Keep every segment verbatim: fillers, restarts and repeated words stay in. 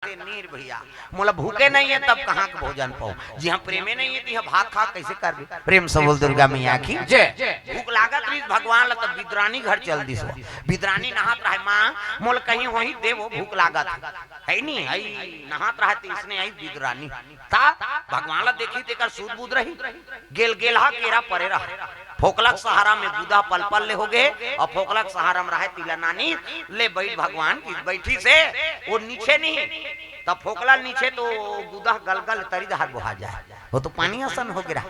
ते नीर भैया, मोला भूखे नहीं है, तब कहाँ के भोजन पाऊं? जिहाँ प्रेमे नहीं है, तिहाँ भात खा कैसे करबे? प्रेम से बोल दुर्गा मैया की। जय। भूख लागत रहिस भगवान ला, तब बिदरानी घर चल दिस। वो बिदरानी नहात रहे, "माँ, मोला कहीं होही दे, वो भूख लागत है।" है नहीं, है, नहात रहे, ते इसने आई बिदरानी। ता भगवान ला देखी, तेकर सूद बूद रही, गेल गेलहा केरा परे रहा। फोकलक सहारा में गुदा पल पल ले हो गए, और फोकलक सहारा में रहे तिला नानी ले बैठ भगवान की बैठी से, वो नीचे नहीं, तब फोकला नीचे तो गुदा गलगल तरी दहार बोहा जाए, वो तो पानी असन हो गिरा।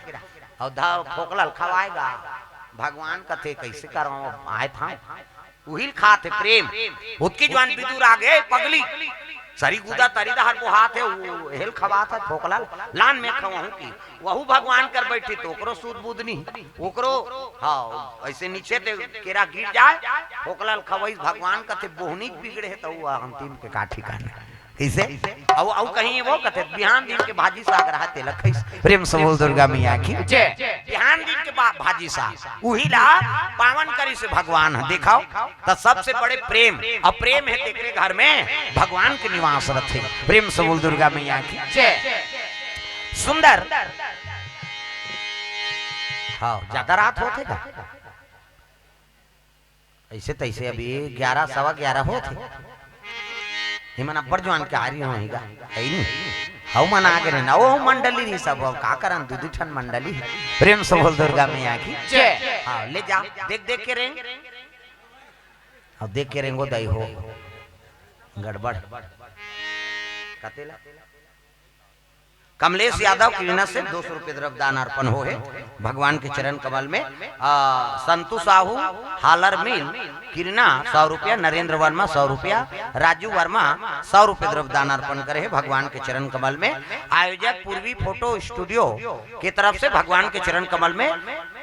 और धा फोकला खवाएगा, भगवान कथे, "कैसे कराओ, आए था।" उहिल खात हे प्रेम। उतकी जुआन बिदुर आगे, "पगली, सरी गुदा तरी दहार बोहात हे, उ हेल खवात हे फोकला, लान में खवाहूं की।" वहू भगवान कर बैठी तो ओकरो सूद बूद नहीं, ओकरो, हाँ, ऐसे नीचे ते केरा गिर जाए, फोकला खवाई भगवान कथे, "बोहनी बिगड़े है तो वो अंतिम के का ठिकाना।" कैसे? अउ, अउ कहीं वो कथे, "बिहान दिन के भाजी साग रहा तेला खइस।" प्रेम से बोल दुर्गा मैया की। जय। बिहान दिन के बा-, भाजी साग। उही ला पावन करिस भगवान ह। देखव, त सबसे बड़े प्रेम, अउ प्रेम हे तेकरे घर में भगवान के निवास रथे। प्रेम से बोल दुर्गा मैया की। जय। सुंदर। हाँ, ज्यादा रात होथे का? ऐसे तैसे अभी ग्यारह, सवा ग्यारह होत हे। इमन अब्बड़ जुआन के आरी होही गा, है नी? हऊ मन आगे रहे ना, ओ मंडली रही सब, अब का करन, दू दू ठन मंडली। प्रेम से बोल दुर्गा मैया की। जय। हाँ, ले जा, देख देख के रेंग। अब देख के रेंगो दई हो। गड़बड़। कतेला? कमलेश यादव किरना से दो सौ रुपये द्रव्य दान अर्पण हो हे भगवान के चरण कमल में। आ, संतु साहू, हालर मिल, किरना सौ रुपया, नरेंद्र वर्मा सौ रुपया, राजू वर्मा सौ रुपये द्रव्य दान अर्पण करे हे भगवान के चरण कमल में। आयोजक पूर्वी फोटो स्टूडियो के तरफ से भगवान के चरण कमल में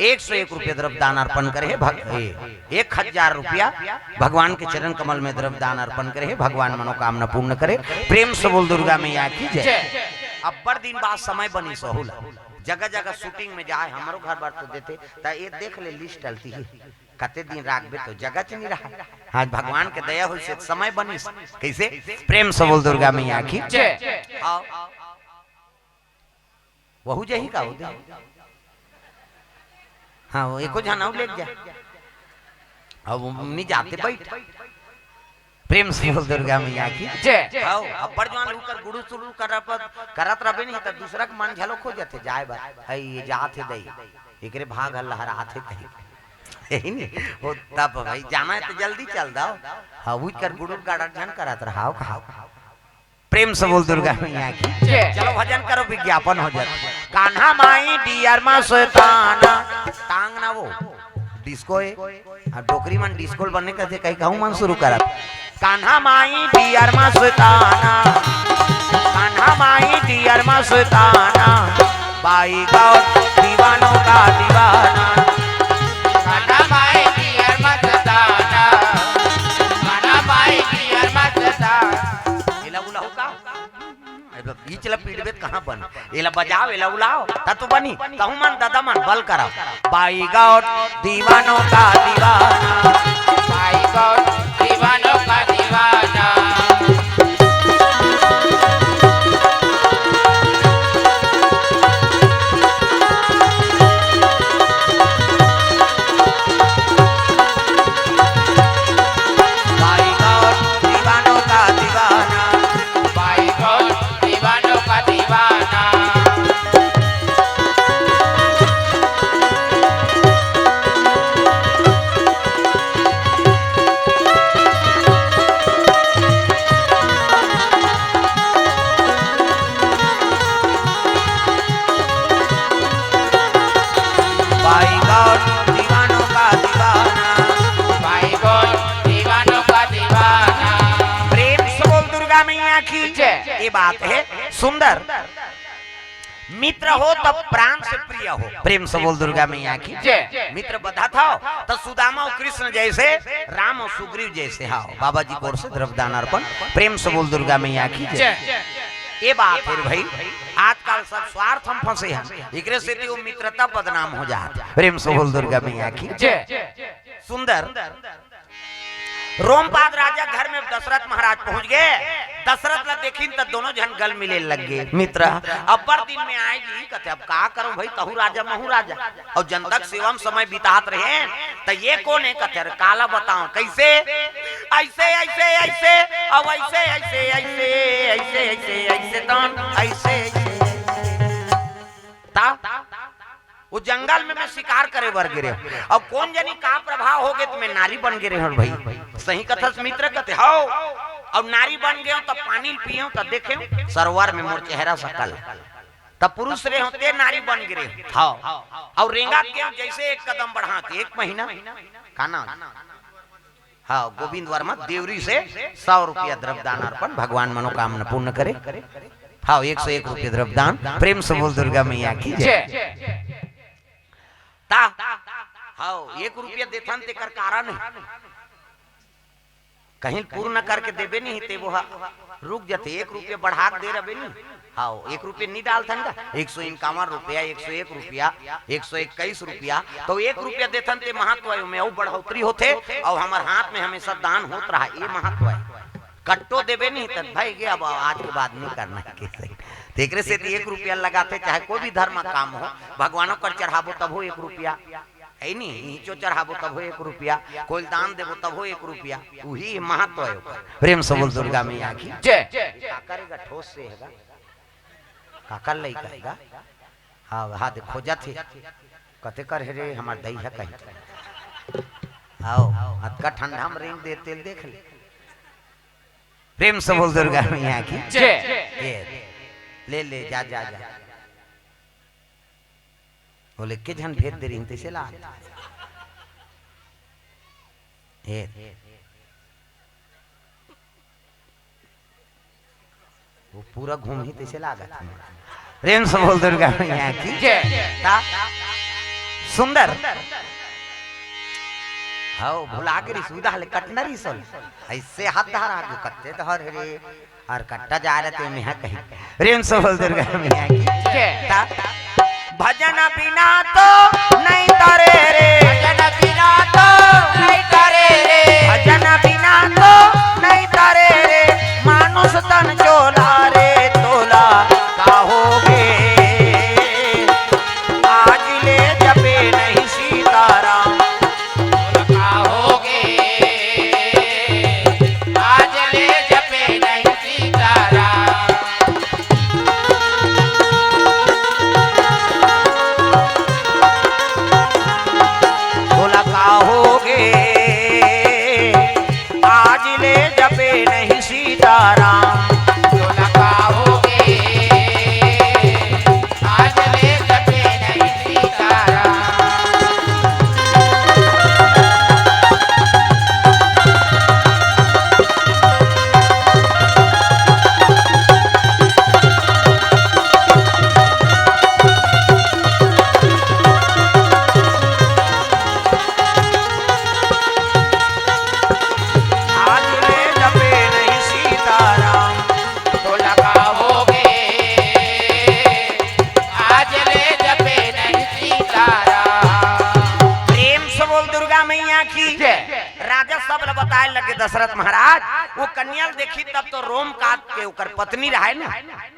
एक सौ एक रुपये द्रव्य दान अर्पण करे हे भग-, ए, एक हजार रुपया भगवान के चरण कमल में द्रव्य दान अर्पण करे हे, भगवान मनोकामना पूर्ण करे। प्रेम से बोल दुर्गा मैया की जय। जय। अब्बड़ दिन बाद समय बनिस ओहू ला, जगह जगह शूटिंग में जाए, हमरो घर बर तो देते, त ये देख ले लिस्ट डलती ही, कते दिन राखबे तो जगह च नहीं रहा। आज भगवान के दया होइस त समय बनिस। कैसे? प्रेम से बोल दुर्गा मैया की जय। आओ। वहू जाही का होते? हाँ, वो एको झन अउ लेके जा। अब वो नहीं जाते बैठ। प्रेम से बोल दुर्गा मैया की। जय। आओ, अब्बड़ जुआन उकर गुड़ुर सुड़ुर करत, करत रबे नहीं त दूसरा के मन झलो खो जाथे, जाए बा। हई, ये जात हे दई। एकरे भाग ह लहरात हे कहीं। यही नहीं? वो तब भाई जाना है तो जल्दी चल दाओ। हाँ, उठ कर गुड़ुर गाड़त झन करत रहाओ कहा। प्रेम से बोल दुर्गा मैया की। जय। चलो भजन करो, विज्ञापन हो जाए। कान्हा माई डियर मा शैताना। टांग ना वो, डिस्को है। हाँ, डोकरी मन डिस्को बनने का कहीं कहूँ मन शुरू करत। कान्हा माई डियर मा शैताना। कान्हा माई डियर मा शैताना। बाई गौर दीवानों का दीवाना। कान्हा माई डियर मा शैताना। कान्हा माई डियर मा शैताना। एला बुलाओ का? अरे, बीच ला पीटबे त कहाँ बन? एला बजाओ, एला उलाओ, त तो बनी। कहूँ मन, दादा मन, बल कराओ। बाई गौर दीवानों का दीवाना। बाई गौर दीवानों का दीवाना। बाई गौर दीवानों का दीवाना। बाई गौर दीवानों का दीवाना। बाई गौर दीवानों का दीवाना। बाई गौर दीवानों का दीवाना। प्रेम से बोल दुर्गा मैया की जय। ये बात है सुंदर। मित्र हो तब प्राण से प्रिय हो। प्रेम से बोल दुर्गा मैया की जय। मित्र बधा था तो सुदामा और कृष्ण जैसे, राम और सुग्रीव जैसे। हाँ, बाबा जी की ओर से द्रव्य दान अर्पण। प्रेम से बोल दुर्गा मैया की जय। जय। ये बात है भाई, आजकल सब स्वार्थ में फंसे हैं, एकरे से भी वो मित्रता बदनाम हो जात। प्रेम से बोल दुर्गा मैया की जय। सुंदर। रोमपाद राजा घर में दशरथ महाराज पहुंच गए। दशरथ ला देखिन त दोनों झन गल मिले लग गए। मित्र, अब्बड़ दिन में आए जी, कथे, "अब का करो भाई, तहू राजा, महू राजा।" अउ जनता के सेवा में समय बितात रहे, त ये कोन हे, कथे, "अरे काला बताओ, कैसे? ऐसे, ऐसे, ऐसे, अब ऐसे, ऐसे, ऐसे, ऐसे, ऐसे, ऐसे, तन, ऐसे, ऐसे।" ता, वो जंगल में मैं शिकार करे बर गिरे हूँ। अब कोन जनी का प्रभाव हो गए, त मैं नारी बन गिरे हूँ भाई। सही कथस मित्र, कथे, "हव।" अब नारी बन गए हूँ, तब पानी पिए हूँ, तब देखे हूँ, सरोवर में मोर चेहरा सकल। तब पुरुष रहे हूँ, ते नारी बन गिरे हूँ। हव। और रेंगा के हूँ, जैसे एक कदम बढ़ा के, एक महीना, का नाम? हाँ, गोविंद वर्मा देवरी से सौ रुपया द्रव्य दान अर्पण, भगवान मनोकामना पूर्ण करे। हाँ, एक सौ एक रुपया द्रव्य दान। प्रेम से बोल दुर्गा मैया की जय। जय। ता, हाँ, एक रुपया देथन तेकर कारण हे। कहीं पूर्ण करके देबे नहीं ते वो हा, रुक जाते, एक रुपया बढ़ा के दे रहे नहीं। हाँ, एक रुपया नहीं डालथन का, एक सौ इक्यावन रुपया, एक सौ एक रुपया, एक सौ इक्कीस रुपया, तो एक रुपया देथन ते महत्व हे, में अउ बढ़ोतरी होथे, अउ हमर हाथ में हमेशा दान होत रहा, ये महत्व हे। कट्टो देबे नहीं तन भाई, ये अब आज के बाद नहीं करना हे किसी। तो एकरे से एक रुपया लगाते, चाहे कोई भी धर्म काम हो, भगवानों कर चढ़ाबो तब हो एक रुपया, हे नहीं, नीचो चढ़ाबो तब हो एक रुपया, कोई दान देबो तब हो एक रुपया, वही महत्व हे ओकर। प्रेम से बोल दुर्गा मैया की जय। का करेगा ठोस से हेगा? काकर लइका हे गा? हाँ, हाँ, दे खोजत हे। कते कर हे रे, हमर दई हे कहीं। आओ, अतका ठंडा में रेंग दे, तेल देख ले। प्रेम से बोल दुर्गा मैया की जय। ये, ले, ले, जा, जा, जा। बोले, "के झन भेज दे रही, तैसे ला।" ये, वो पूरा घूमही तैसे लागत हे। प्रेम से बोल दुर्गा मैया की जय। ता? सुंदर। हव, भुला गे रिस, उदा ले कटना रिस होल। ऐसे हाथ धरा के कट्टे धर रे, और कट्टा जा रहे ते में कहीं। प्रेम से बोल दुर्गा मैया की जय। ता? भजन बिना तो नहीं तरे रे। भजन बिना तो नहीं तरे रे। भजन बिना तो नहीं तरे रे। मानुष तन चोला रे तोला का होगे। आज ले जपे नहीं सीताराम। तोला का होगे। आज ले जपे नहीं सीताराम। तोला का होगे, आज ले जपे नहीं सीताराम। तोला का होगे, आज ले जपे नहीं सीताराम। आज ले जपे नहीं सीताराम। तोला का होगे, आज ले जपे नहीं सीताराम। प्रेम से बोल दुर्गा मैया की जय। राजा सब ल बताए लगे दशरथ महाराज, वो कन्या ल देखिस तब तो रोम कांप के ओकर पत्नी रहे ना,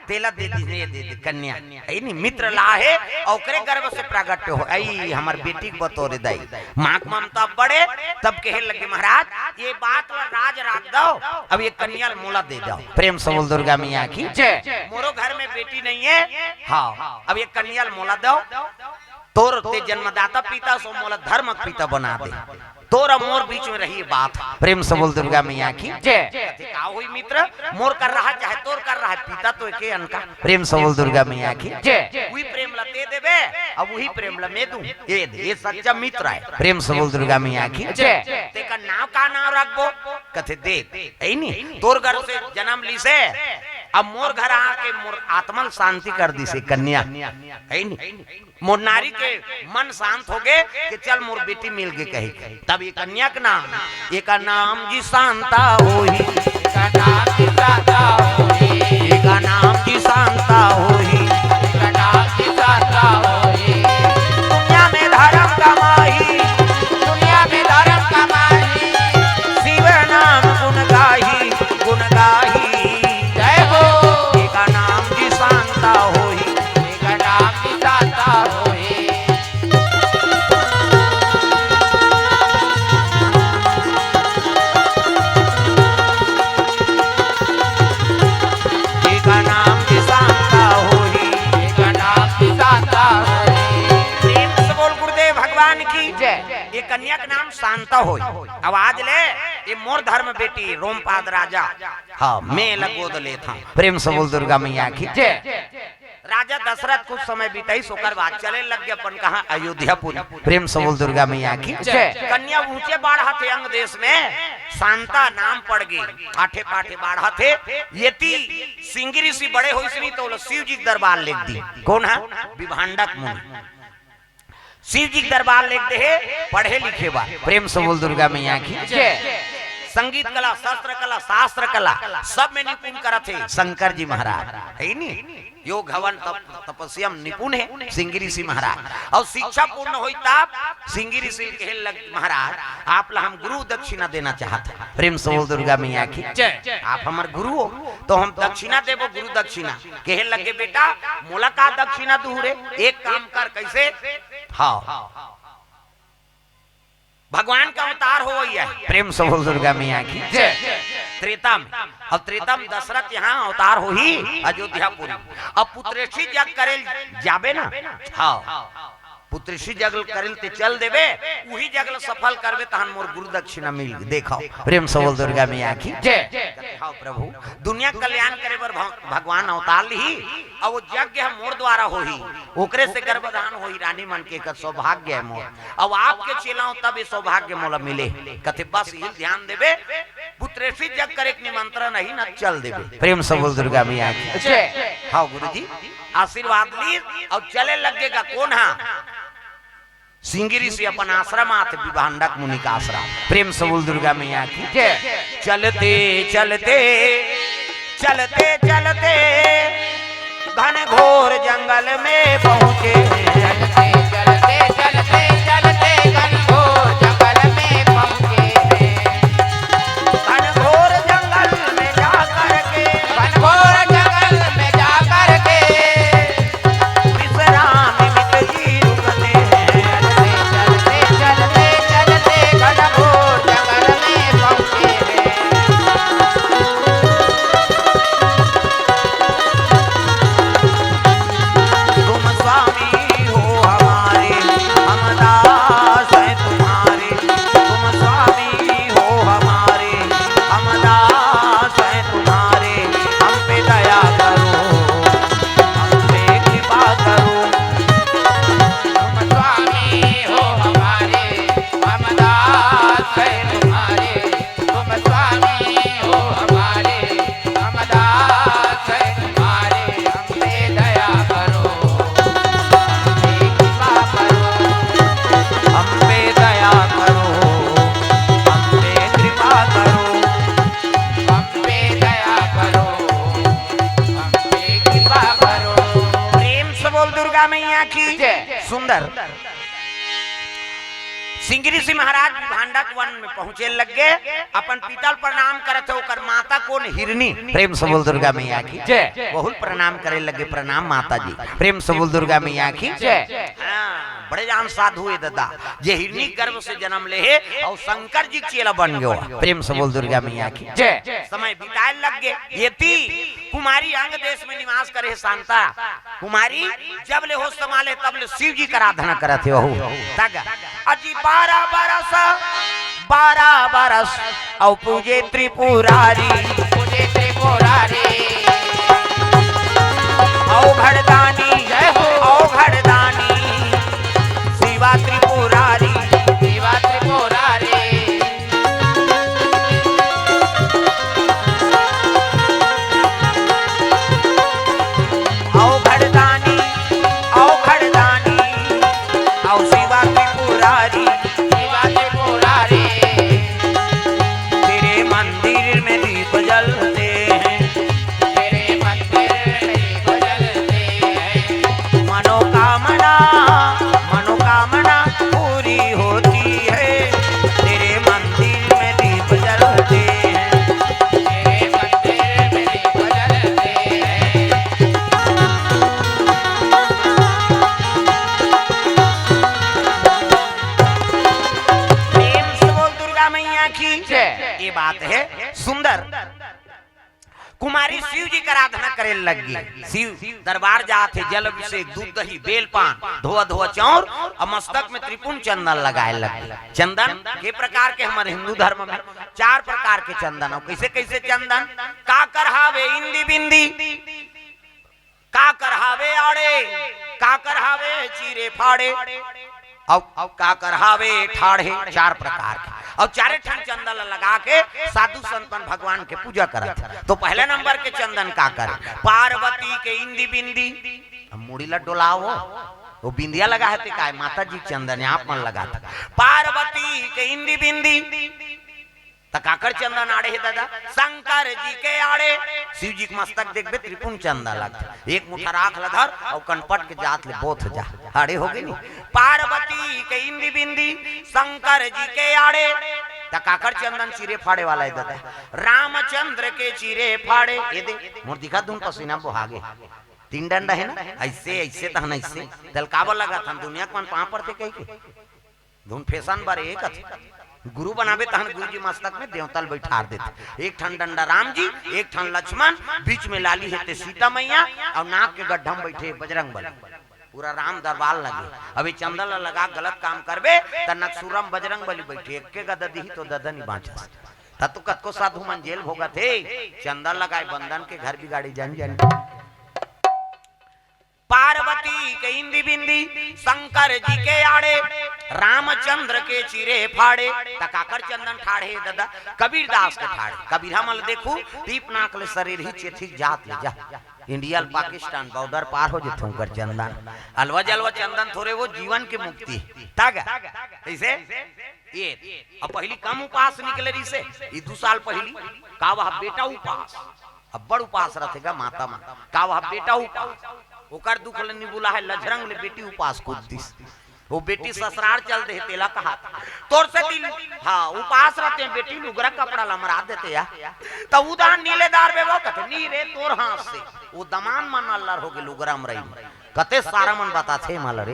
तेला दे दी, ये दे दे कन्या। हे नहीं, मित्र ला हे, अउ ओकरे गर्भ से प्रगट हो, आई हमर बेटी के बतौरे दाई। माँ के ममता बड़े, तब कहे लगे, "महाराज, ये बात ला राज राख दो, अब ये कन्या ल मोला दे दो।" प्रेम से बोल दुर्गा मैया की जय। मोरो घर में बेटी नहीं हे, हाँ, अब ये कन्या ल मोला दो। तोर ते जन्मदाता पिता सो, मोला धर्म के पिता बना दे। तोर अउ मोर बीच में रही बात। प्रेम से बोल दुर्गा मैया की जय। कथे, "का होई मित्र, मोर कर रहा चाहे तोर कर रहा, पिता तो एके अनका।" प्रेम से बोल दुर्गा मैया की जय। वही प्रेम ला ते देबे, अब वही प्रेम ला मैं दूं। ये दे, ये सच्चा मित्र हे। प्रेम से बोल दुर्गा मैया की जय। तेकर नाम का नाम रखबो? कथे, "दे, हे नहीं, तोर घर से जन्म लीसे, अब मोर घर आके मोर आत्मा ल शांति कर दिसे कन्या, हे नहीं।" मोर नारी के मन शांत होगे कि चल मोर बेटी मिल गे कही। तब ये कन्या के नाम, एका नाम जी शांता होही। एका नाम जी शांता होही। एका नाम जी शांता होही। एका नाम जी शांता होही। दुनिया में धर्म कमाही। दुनिया में धर्म कमाही। शिव कन्या के नाम शांता होय। अब आज ले ये मोर धर्म बेटी रोमपाद राजा, हाँ, मैं एला गोद लेत हंव। प्रेम से बोल दुर्गा मैया की जय। राजा दशरथ कुछ समय बिताइस, ओकर बाद चले लग गे अपन कहाँ, अयोध्यापुरी। प्रेम से बोल दुर्गा मैया की जय। कन्या ऊंचे बाढ़त हे अंग देश में, शांता नाम पड़ गे, आठे पाठे बाढ़त हे। येती सिंगी ऋषि बड़े होइस नहीं तो ओला शिव जी के दरबार लेग दीन। कोन हा? विभांडक मुनि। शिव जी के दरबार लेग दे हे, पढ़े लिखे बर। प्रेम से बोल दुर्गा मैया की जय। संगीत कला, शस्त्र कला, शास्त्र कला, सब में निपुण करत हे शंकर जी महाराज, हे नी? योग हवन, तप, तपस्या में निपुण हे सिंगी ऋषि महाराज। अउ शिक्षा पूर्ण होई तब सिंगी ऋषि कहे लग, महाराज, आप ला हम गुरु दक्षिणा देना चाहत हन। प्रेम से बोल दुर्गा मैया की जय। आप हमर गुरु हो, तो हम दक्षिणा देबो, गुरु दक्षिणा। कहे लगे, बेटा, मोला का दक्षिणा दूहू रे? एक काम कर, कैसे? हाँ, भगवान का अवतार हो गया है। प्रेम से बोल दुर्गा मैया की जय। त्रेता में, अब त्रेता में दशरथ यहाँ अवतार होही अयोध्यापुरी। अब पुत्रेष्टि यज्ञ करे जाबे ना, हाँ, पुत्रेष्टि यज्ञ करे ते चल देबे, उही यज्ञ सफल करबे, तहन मोर गुरु दक्षिणा मिल। देखो, प्रेम से बोल दुर्गा मैया की जय। हाँ प्रभु, दुनिया कल्याण करे बर भग-, भगवान अवतार लिही, अउ वो यज्ञ ह मोर द्वारा होही, ओकरे से गर्भधान होही, रानी मन के एकर सौभाग्य हे मोर। अउ आपके चेला हंव, तब ये सौभाग्य मोला मिले। कथे, बस इही ध्यान देबे, पुत्रेष्टि यज्ञ करे के निमंत्रण अही न, चल देबे। प्रेम से बोल दुर्गा मैया की जय। हाँ गुरुजी, आशीर्वाद ली अउ चले लग गे गा। कोन हा? सिंगी ऋषि अपन आश्रम आथे, विभांडक मुनि का आश्रम। प्रेम से बोल दुर्गा मैया की जय। चलते चलते, चलते चलते घनघोर जंगल में पहुंचे। चलते, चलते, चलते, चलते घनघोर जंगल में पहुंचे। घनघोर जंगल में जा करके, घनघोर जंगल में जा करके विश्राम मित जी रुकते हैं। चलते, चलते, चलते, चलते घनघोर जंगल में पहुंचे हैं। तुम स्वामी हो हमारे, हम दास हैं तुम्हारे। तुम स्वामी हो हमारे, हम दास हैं तुम्हारे। हम पे दया करो, हम पे कृपा करो। तुम स्वामी हो हमारे, हम दास हैं तुम्हारे। तुम स्वामी हो हमारे, हम दास हैं तुम्हारे। हम पे दया करो, हम पे कृपा करो। हम पे दया करो, हम पे कृपा करो। हम पे दया करो, हम पे कृपा करो। प्रेम से बोल दुर्गा मैया की जय। सुंदर। सिंगी ऋषि महाराज विभांडक वन में पहुंचे लग गे, अपन पिता ल प्रणाम करत हे, ओकर माता कोन? हिरनी। प्रेम से बोल दुर्गा मैया की जय। बहुल प्रणाम करे लगे, प्रणाम माता जी। प्रेम से बोल दुर्गा मैया की जय। हाँ, बड़े जान साधु हे दादा, जे हिरनी गर्भ से जन्म ले हे अउ शंकर जी के चेला बन गे। प्रेम से बोल दुर्गा मैया की जय। समय बिताए लग गे। येती कुमारी अंग देश में निवास करे हे शांता। कुमारी जब ले होश संभाले तब ले शिव जी के आराधना करत हे। वहू तग अजी बारह बरस, बारह बरस अउ पूजे त्रिपुरारी। पूजे त्रिपुरारी। अउ घरदानी, जय हो। अउ घरदानी शिवा त्रिपुरारी। शिवा त्रिपुरारी। अउ घरदानी, अउ घरदानी, अउ शिवा त्रिपुरारी। शिवा त्रिपुरारी। तेरे मंदिर में दीप जलते हैं, आराधना करे लग गे। शिव दरबार जात हे, जल अभिषेक, दूध दही, बेल पान, धोआ धोआ चाउर अउ मस्तक में त्रिपुंड चंदन लगाए लग गे। चंदन के प्रकार के हमर हिंदू धर्म में चार प्रकार के चंदन हे। कइसे कइसे चंदन? काकर हावे इंदी बिंदी, काकर हावे आड़े, काकर हावे चीरे फाड़े, अउ काकर हावे ठाढ़े, चार प्रकार के। अउ चारे ठन चंदन ल लगा के साधु संत मन भगवान के पूजा करत हे। तो पहले नंबर के चंदन काकर? पार्वती के इंदी बिंदी। अब मुड़ी ला डोलाओ, वो बिंदिया लगा हे ते काय? माता जी चंदन हे, आप मन लगात हे। पार्वती के इंदी बिंदी, त काकर चंदन आड़े हे ददा? शंकर जी के आड़े। शिव जी के मस्तक देखबे, त्रिपुंड चंदन लगथे। एक मुठा राख ल धर अउ कनपट के जात ले बोथ जा, आड़े होगे नी। पार्वती के इंदी बिंदी, शंकर जी के आड़े। त काकर चंदन चीरे फाड़े वाला हे ददा? रामचंद्र के चीरे फाड़े। ए दे, मोर दिखा धुन पसीना बोहागे। तीन डंडा हे ना, अइसे, अइसे तहन अइसे। तेला काबर लगाथन? दुनिया के मन पाँव परथे कहिके। धुन फैशन बर ए कथे। गुरु बनाबे तहन गुरु जी मस्तक में देवता ल बइठार देथे। एक ठन डंडा राम जी, एक ठन लक्ष्मण, बीच में लाली हे ते सीता मैया, अउ नाक के गड्ढा में बइठे बजरंग बली। पूरा राम दरबार लगे। अब ये चंदन ल लगा गलत काम करबे, त नकसुरम बजरंग बली बइठे, एके गदा दिही तो ददा नी बाँचस। त तो कतको साधु मन जेल भोगत हे, चंदन लगाए बंदन के घर बिगाड़े जन जन। पार्वती के इंदी बिंदी, शंकर जी के आड़े, रामचंद्र के चीरे फाड़े। त काकर चंदन ठाढ़े ददा? कबीरदास के ठाढ़े। कबीरहा मन ल देखू, दीप नाक ले शरीर ही चेथी जात ले जा। इंडिया ल पाकिस्तान बॉर्डर पार हो जथे उंकर चंदन। अलवा जलवा चंदन थोरे, वो जीवन के मुक्ति। तग, कइसे? ये, अब पहिली कम उपास निकले रिहिसे, ये दू साल पहिली, का वह बेटा उपास, अब्बड़ उपास रथे गा माता मन, का वह बेटा उपास, ओकर दुख ल नी बुला हे, लझरंग ले बेटी उपास कूद दिस। वो बेटी ससुरार चल दे, तेला कहा, तोर से दिन, हाँ, उपास रथे, बेटी लुगरा कपड़ा ल मरा देते या, त उदान नीले दार बे वो कथे, नी रे, तोर हाथ से। वो दमान मन अल्लर होगे लुगरा मरई में। कते सारा मन बताथे माला रे,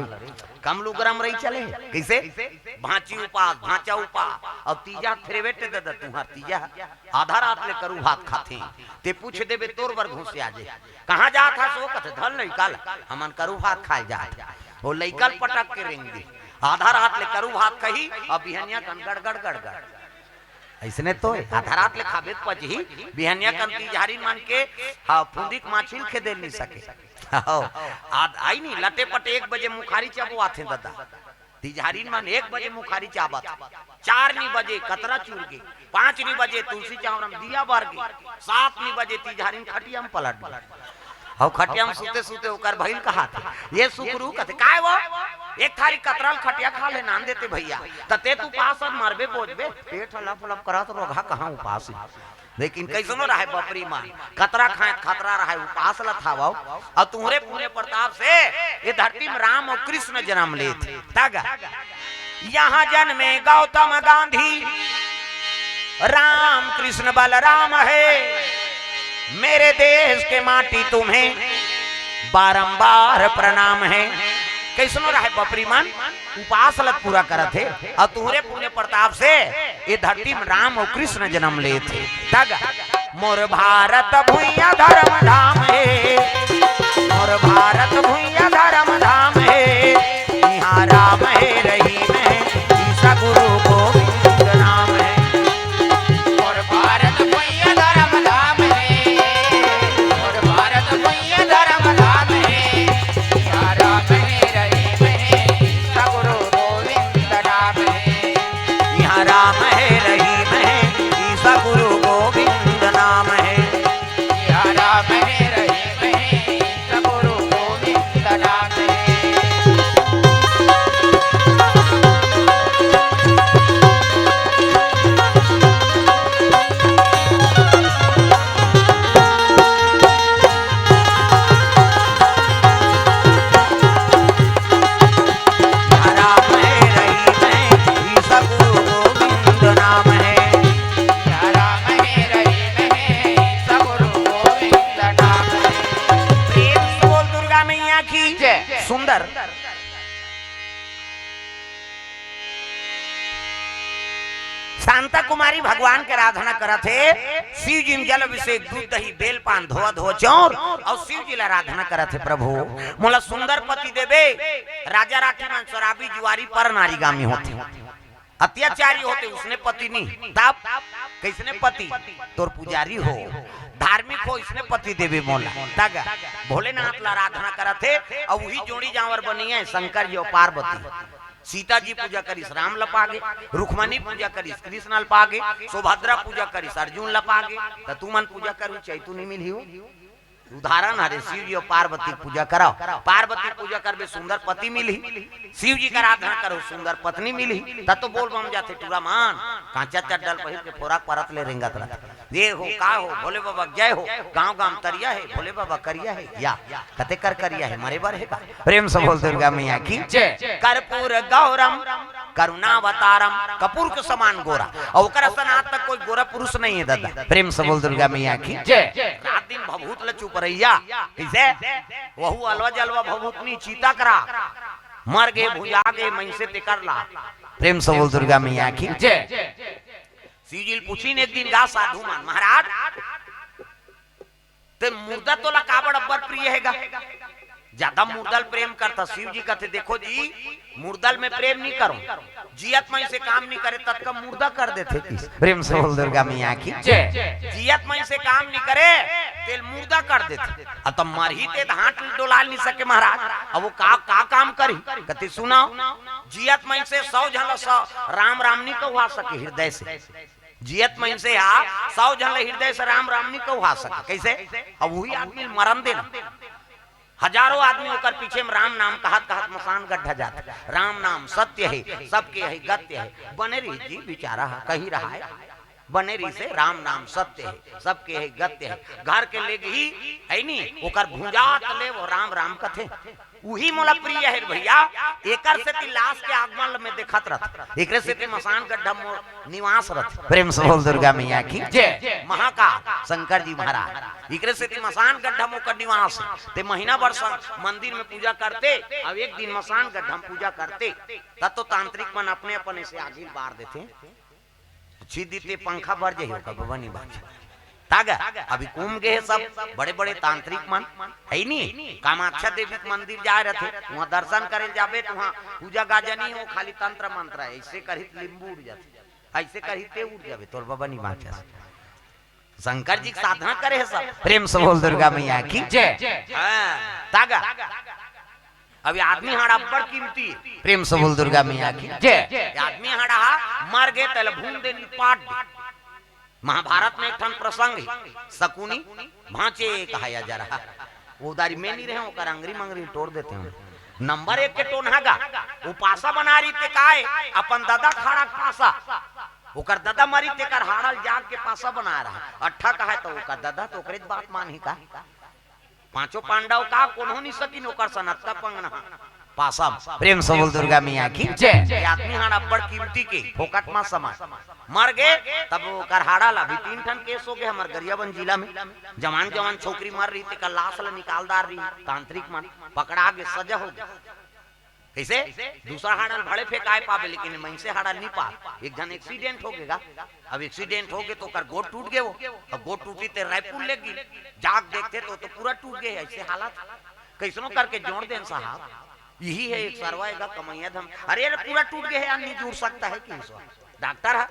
कम लुगरा मरई चले हे। कइसे? भांची उपास, भांचा उपास, अउ तीजा फेरवेट दे दे तुंहर तीजा। आधा रात ले करू भात खाथे, ते पूछ देबे तोर बर घुसिया जे। कहाँ जात हस? वो कथे, "धर लइका ल, हमन करू भात खाए जात।" वो लइका ल पटक के रेंग दे। आधा रात ले करू भात खही, अउ बिहनिया कन गड़गड़ गड़गड़। अइसने तो हे, आधा रात ले खाबे त पचही, बिहनिया कन तीजहारिन मन के, हाँ, फुंदी के माछी ल खेदे ल नी सके। हाँ, आद-, आई नी, लटे पटे एक बजे मुखारी चबवाथे ददा। तीजहारिन मन एक बजे मुखारी चाबत, चार नी बजे कतरा चुर गे, पाँच नी बजे तुलसी चौरा म दिया बर गे, सात नी बजे तीजहारिन खटिया म पलट गे। अउ खटिया म सुते सुते ओकर भइल कहाथे, "ये सुकरू," कथे, "काय वो? एक थारी कतरा ल खटिया खा ले नान देते भइया, त ते तू पास अब मरबे बोजबे, पेट ह लप लप करत रोगहा कहाँ उपास हे।" लेकिन कइसनो रहय बपरी मन, कतरा खाए खतरा रहय, उपास ल थावव। अउ तुंहरे पुण्य प्रताप से ये धरती म राम अउ कृष्ण जनम लेथे। तग, यहाँ जन्मे गौतम गांधी, राम कृष्ण बलराम है, मेरे देश के माटी तुम्हें बारंबार प्रणाम है। कइसनो रहय बपरी मन, उपास ल पूरा करत हे, अउ तुंहरे पुण्य प्रताप से ये धरती म राम अउ कृष्ण जनम लेथे। तग, मोर भारत भुइयां धर्म धाम हे, मोर भारत भुइयां धर्म धाम हे, इहाँ राम हे रहीम हे, ईसा गुरु गोविंद नाम हे। मोर भारत भुइयां धर्म धाम हे, मोर भारत भुइयां धर्म धाम हे, इहाँ राम हे रहीम हे, ईसा गुरु गोविंद नाम हे। इहाँ राम हे रहीम हे, ईसा गुरु गोविंद नाम हे। इहाँ राम हे रहीम हे, ईसा गुरु गोविंद नाम हे। राम हे रहीम हे, ईसा गुरु गोविंद नाम हे। राम हे रहीम हे, ईसा गुरु गोविंद नाम हे। प्रेम से बोल दुर्गा मैया की जय। सुंदर। शांता कुमारी भगवान के आराधना करत हे। शिव जी म जल अभिषेक, दूध दही बेल पान धोवा धोवा चौर, अउ शिव जी ला आराधना करत हे, प्रभु मोला सुंदर पति देबे। राजा राठी मन शराबी जुआरी पर नारीगामी होथे, अत्याचारी होथे, उसने पति नहीं। तब कइसने पति? तोर पुजारी हो, धार्मिक हो, इसने पति देबे मोला। तग भोलेनाथ ला आराधना करत हे, अउ उही जोड़ी जांवर बनी हे शंकर जी अउ पार्वती। सीता जी पूजा करिस राम ल पागे, रुक्मणी पूजा करिस कृष्ण ल पागे, सुभद्रा पूजा करिस अर्जुन ल पागे। त तुमन पूजा करहू चैतू नहीं मिलही हो। उदाहरण हरे, शिव जी अउ पार्वती के पूजा करव, पार्वती के पूजा करबे सुंदर पति मिलही, शिव जी के आराधना करहू सुंदर पत्नी मिलही। त तो बोल बम जाथे टूरा मन, कांचा चड्डल पहिर के फोरक परत ले रेंगत रथे। ये हो, का हो, भोले बाबा के जय हो, गांव गांव तरिया हे, भोले बाबा करिया हे, या कते कर करिया हे, मरे बर हे का? प्रेम से बोल दुर्गा मैया की जय। कर्पूर गौरम करुणावतारम, कपूर के समान गोरा, अउ ओकर असन आज तक कोई गोरा पुरुष नहीं हे दादा। प्रेम से बोल दुर्गा मैया की जय। रात दिन भभूत ल चुपरैया, कइसे? वहू अलवा जलवा भभूतनी चीता करा, मर गे भुंजा गे मइनसे तेकर ला। प्रेम से बोल दुर्गा मैया की जय। शिव जी ल पूछिन एक दिन गा साधु मन, महाराज, ते मुर्दा तोला काबर अब्बड़ प्रिय हे गा? ज्यादा मुर्दा ल प्रेम करथा। शिव जी कथे, देखो जी, मुर्दा ल मैं प्रेम नहीं करूं, जियत मइनसे काम नहीं करे, ततका मुर्दा कर देथे। प्रेम से बोल दुर्गा मैया की जय। जियत मइनसे काम नहीं करे, तेल मुर्दा कर देथे। अब त मरही ते हाथ डोला नहीं सके महाराज, अब वो का, का काम करही? कथे सुनव, जियत मइनसे सौ झन ल सौ राम राम नहीं कहवा सके हृदय से। जियत मइनसे हा सौ झन ल हृदय से राम राम नहीं कहवा सके। कइसे? अब उही आदमी ल मरन देना। हजारों आदमी ओकर पीछे म राम नाम कहत कहत मसान गड्ढा जाथे। राम नाम सत्य हे, सबके हे गत्य हे। बने रही जी, बिचारा ह कही रहा हे, बने रही से राम नाम सत्य हे, सबके हे गत्य हे। घर के लेगही हे नी, ओकर भुंजात ले वो राम राम कथे। उही मोला प्रिय हे भैया, एकर सेती लाश के आगमन ल मैं देखत रथ, एकरे सेती मसान गड्ढा मोर निवास रथ। प्रेम से बोल दुर्गा मैया की जय। महाकाल शंकर जी महाराज, एकरे सेती मसान गड्ढा मोर निवास हे। ते महीना भर सन मंदिर में पूजा करते, अब एक दिन मसान गड्ढा में पूजा करते, तब तो तांत्रिक मन अपने अपने से आगी बार देथे। छीद दीते पंखा बर जाही ओकर बबा नहीं बांचे। तागा, अभी कुम गे हे सब बड़े-बड़े तांत्रिक मन, हे नी? कामाख्या देवी के मंदिर जाए रथे, वहाँ दर्शन करे जाबे त वहाँ पूजा गाजा नहीं हो, खाली तंत्र मंत्र हे, अइसे करही त लिंबू उड़ जाथे, अइसे करही ते उड़ जाबे, तोर बबा नहीं बांचे। शंकर जी के साधना करे हे सब। प्रेम से बोल दुर्गा मैया की जय। हाँ, तागा। अब ये आदमी हाड़ा अब्बड़ कीमती हे। प्रेम से बोल दुर्गा मैया की जय। ये आदमी हाड़ा हा मर गे, तेला भून दे, निपाट दे। महाभारत में एक ठन प्रसंग हे, शकुनी भांचे कहाया जा रहा। वो उदारी में नहीं रहे, ओकर अंगरी मंगरी टोर देते हैं। नंबर एक के टोनहा गा, वो पासा बना रही ते काय, अपन ददा खाड़ा के पासा। ओकर ददा मरी तेकर हाड़ा ल जाग के पासा बना रहा। अट्ठा कहे तो ओकर ददा तो ओकरे बात मानही का? पांचों पांडव का कोनो नहीं सकिन ओकर सन अतका पंगना। पासा म प्रेम से बोल दुर्गा मैया की जय। ये आदमी हाड़ा अब्बड़ कीमती के, फोकट म समझ। मर गे, तब ओकर हाड़ा ला भी तीन ठन केस हो गे हमर गरियाबंद जिला में। जवान जवान छोकरी मर रही, तेकर लाश ला निकाल डार रही, तांत्रिक मन पकड़ा गे, सजा हो गे। कइसे? दूसरा हाड़ा ल भले फेंकाए पाबे, लेकिन मइनसे हाड़ा ल नहीं पाबे। एक झन एक्सीडेंट हो गे गा। अब एक्सीडेंट हो गे तो ओकर गोड़ टूट गे वो। अब गोड़ टूटी ते रायपुर ले गे। जाग देखथे तो, तो पूरा टूट गे हे, अइसे हालत। कइसनो करके जोड़ देन साहब। यही हे एक सरवा एगा कमइया धम। अरे, अरे, पूरा टूट गे हे यार, नहीं जुड़ सकता है कि इस वक्त? डॉक्टर ह।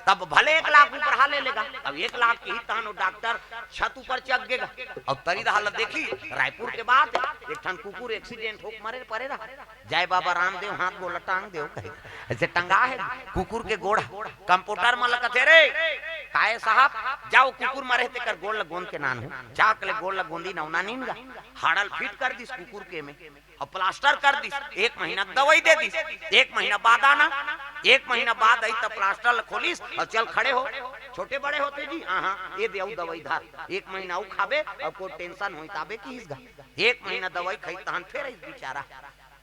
तब भले एक लाख ऊपर हा ले लेगा। अब एक लाख के ही तहन वो डॉक्टर छत ऊपर चघ गेगा। अब तरी दहा ल देखी, रायपुर के बात हे, एक ठन कुकुर एक्सीडेंट होके मरे परे रहा। जय बाबा रामदेव, हाथ गोड़ ल टांग देव कहे। अइसे टंगा हे कुकुर के गोड़। कंपाउंडर मन ल कथे, "रे, काहे साहब, जाव कुकुर मरे हे तेकर गोड़ ल गोंद के लानहू।" जाके ले गोड़ ल गोंदिन, ओना नीन गा। हाड़ा ल फिट कर दिस कुकुर के में। अउ प्लास्टर कर दिस, एक महीना के दवाई दे दिस, एक महीना बाद आना, एक महीना बाद आई त प्लास्टर ल खोलिस अउ चल खड़े हो। छोटे बड़े होथे जी, हाँ, हाँ, ये दे अउ दवाई धर, एक महीना अउ खाबे, अउ कोई टेंशन होई ताबे किहिस गा। एक महीना दवाई खाई तहन फेर आइस बिचारा।